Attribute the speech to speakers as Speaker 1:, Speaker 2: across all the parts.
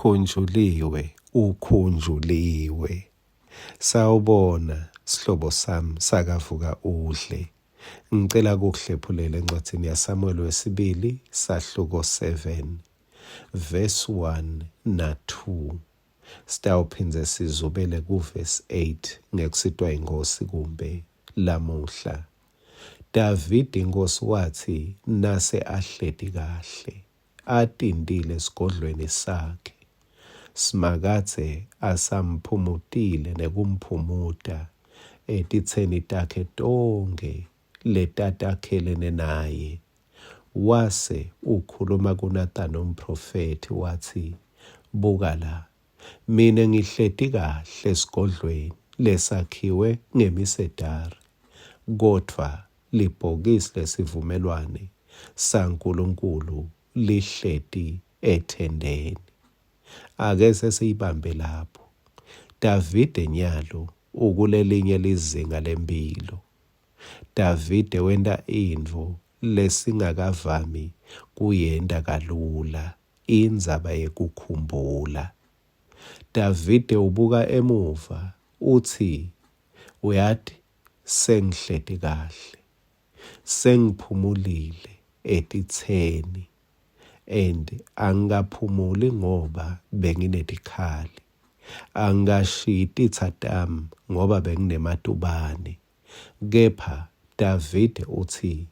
Speaker 1: Khunjuliwe, ukhunjuliwe. Sawubona sihlobo sami sakavuka udle. Ngicela kukuhlephulela encwadzini yaSamuel wesibili sahluko 7 verse 1 na 2. Sitawuphindze sizubele kuvesi 8 ngekusitwa yiNkhosi kumbe lamuhla. Davide inkhosi watsi nase ahleti kahle, atintile esigodlweni sakhe, Simakadze asamphumutile nekumphumuta etitseni takhe tonkhe letatakhelene naye, wase ukhuluma kuNathani umphrofethi, watsi, Buka la, Mine ngihleti kahle esigodlweni lesakhiwe ngemisedari, kodvwa libhokisi lesivumelwane saNkulunkulu lihleti ethendeni. Ake sesiyibambe lapho. Davide nyalo ukulelinye lizinga lemphilo. Davide wenta intfo lesingakavami kuyenta kalula. Indzaba yekukhumbula. Davide ubuka emuva, utsi, Uyati, sengihleti kahle. Sengiphumulile etitseni and angikaphumuli ngoba benginetikhali. Angikashiyi titsa tami ngoba benginematubane. Kepha Davide utsi,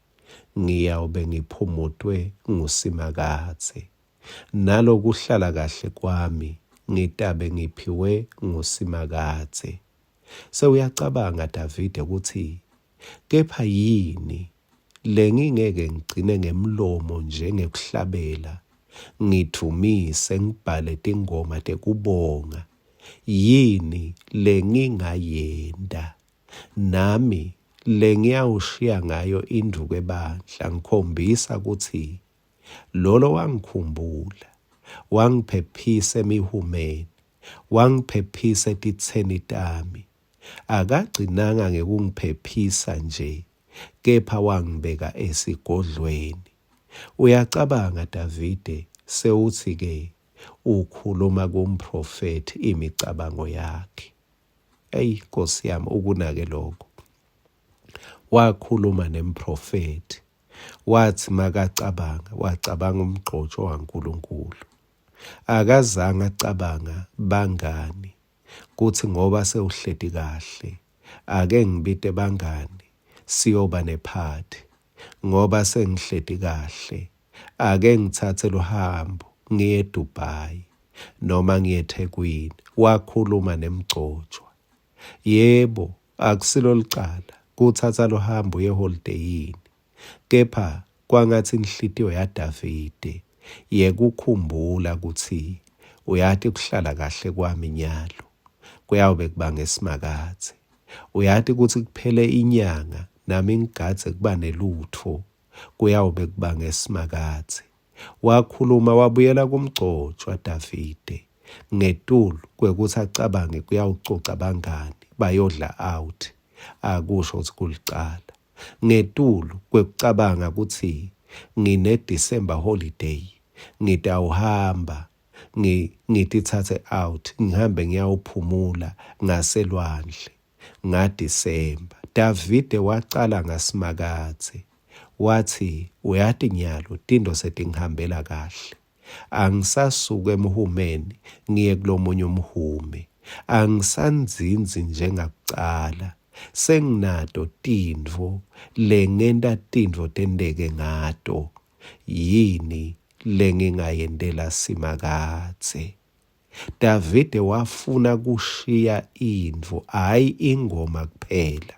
Speaker 1: Ngiyawube ngiphumutwe nguSimakadze, nalokuhlala kahle kwami ngitabe ngiphiwe nguSimakadze. Sewuyacabanga Davide kutsi, Kepha yini lengingeke ngigcine ngemlomo nje ngekuhlabela, ngidvumise, ngibhale tingoma tekubonga? Yini lengingayenta? Nami lengiyawushiya ngayo indvuku ebandla ngikhombisa kutsi lolo wangikhumbula, wangiphephisa emihumeni, wangiphephisa etitseni tami. Akagcinanga ngekungiphephisa nje, kepha wangibeka esigodlweni. Uyacabanga Davide sewutsi-ke ukhuluma kumphrofethi imicabango yakhe. Eyi Nkosi yami ukunake lokho. Wakhuluma nemprofethi wathi makacabanga wacabanga umgqotsho waNkulunkulu. Akazange acabanga bangani kuthi ngoba sewuhleti kahle ake ngibite bangani siyoba nephathi ngoba sengihleti kahle ake ngitsatse luhambo ngiye eDubai noma ngiye eThekwini wakhuluma nemgcotshwa yebo akusilo licala kutsatsa luhambo uye eholideyini kepha kwangatsi inhlitiyo yaDavide yekukhumbula kutsi uyati kuhlala kahle kwami nyalo kuyawube kubange Simakadze uyati kutsi kuphele inyanga nami ngigadze kuba nelutfo kuyawube kubange Simakadze Wakhuluma wabuyela kumgcotshwa Davide ngetulu kwekutsi acabange kuyawucoca bangani bayodla out akusho kutsi kulicala. Ngetulu kwekucabanga kutsi ngine-December holiday ngitawuhamba ngititsatse out ngihambe ngiyawuphumula ngaselwandle ngaDecember. Davide wacala ngaSimakadze Watsi, Uyati nyalo tintfo setingihambela kahle. Angisasuki emhumeni ngiye kulomunye umhume. Angisandzindzi njengakucala. Senginato tintfo lengenta tintfo tenteke ngato. Yini lengingayentela Simakadze? Davide wafuna kushiya intfo, hhayi ingoma kuphela.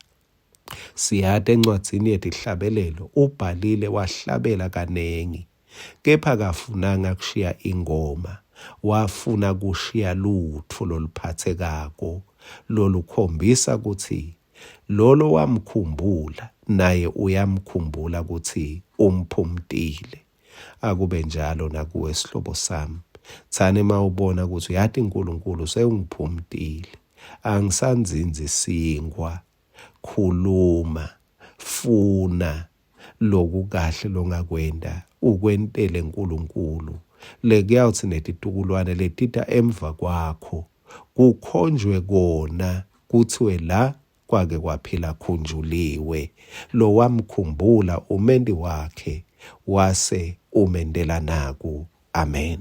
Speaker 1: Siyati encwadzini yetihlabelelo ubhalile wahlabela kanengi, kepha akafunanga kushiya ingoma, wafuna kushiya lutfo loluphatsekako lolukhombisa kutsi lolo wamkhumbula naye uyamkhumbula kutsi umphumtile. Akube njalo nakuwe sihlobo sami. Tsani mawubona kutsi uyati Nkulunkulu sewungiphumtile. Angisandzindzi sinkhwa. Khuluma, funa lokukahle longakwenta. ukwentele Nkulunkulu, lekuyawutsi netitukulwane letita emva kwakho kukhonjwe kona kutsiwe la kwake kwaphila Khunjuliwe lowamkhumbula umenti wakhe wase umentela naku. Amen.